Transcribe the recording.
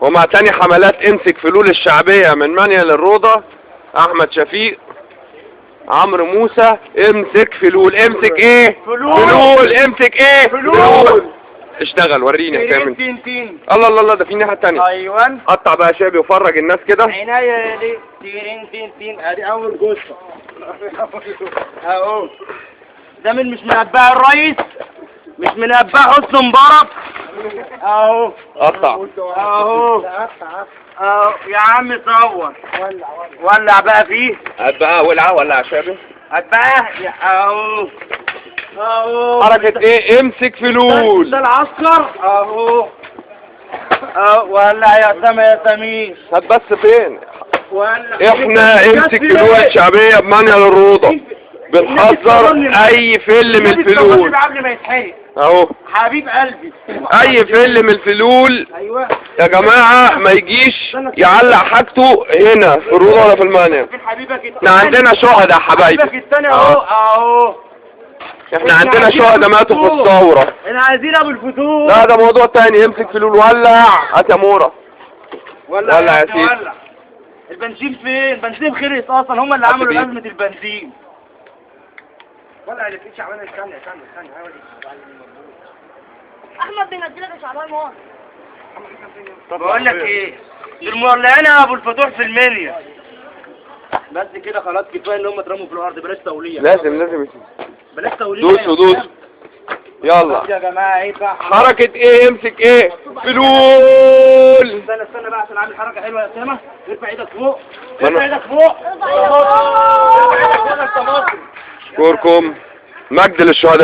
ومع تاني حملات امسك فلول الشعبية من منيل للروضة، احمد شفيق، عمرو موسى. امسك فلول، امسك ايه؟ فلول. فلول، امسك ايه؟ فلول. اشتغل وريني هتعمل. تين تين. الله الله الله، ده في الناحية التانية. ايوه قطع بقى شابي وفرج الناس كده. عناية دي تيرين تين تين. ادي اول جثة اهو. ده من مش من اتباع الرئيس، مش من اتباع حسني مبارك. اهو قطع اهو اهو يا عم صور. ولع بقى فيه. هات بقى ولعة، ولع يا شابي. هات بقى اهو اهو. حركة ايه؟ امسك فلول. ده العسكر اهو اهو. ولع يا اسامة يا سمير. هات بس فين؟ ولع. احنا امسك فلول الشعبية بمنيل الروضة، بنحذر اي فل من الفلول قبل ما يتحرق اهو. حبيب قلبي. اي فل من الفلول ايوه يا جماعة ما يجيش يعلق حاجته هنا في الروضة ولا في المانيا. فين حبيبك التاني؟ احنا عندنا شهداء يا حبيبك حبايبي، التاني اهو اهو. احنا عندنا شهداء ماتوا في الثورة. احنا عايزين ابو الفتوح. لا ده موضوع تاني. امسك فلول، ولع. هات يا مورا. ولع ولع يا ابني، سيدي. ولع. البنزين فين؟ البنزين خلص اصلا، هم اللي حط عملوا بيه. ازمة البنزين. ولع اللي في شعبان. استنى استنى استنى. احمد بينزلك يا شعبان مار. بقول لك ايه، دول مولعين يا ابو الفتوح في المنيا. بس كده خلاص، كفاية ان هم اترموا في الارض. بلاش توليع. لازم لازم. بلاش توليع. دوسوا دوسوا يلا. يا جماعة ايه بقى؟ حركة ايه؟ امسك ايه؟ فلول. استنى استنى بقى عشان عامل حركة حلوة يا اسامة. ارفع ايدك فوق، ما ارفع أنا- ايدك فوق، ارفع ايدك فوق. ارفع ايدك فوق يا مصري. اشكركم، مجد للشهداء.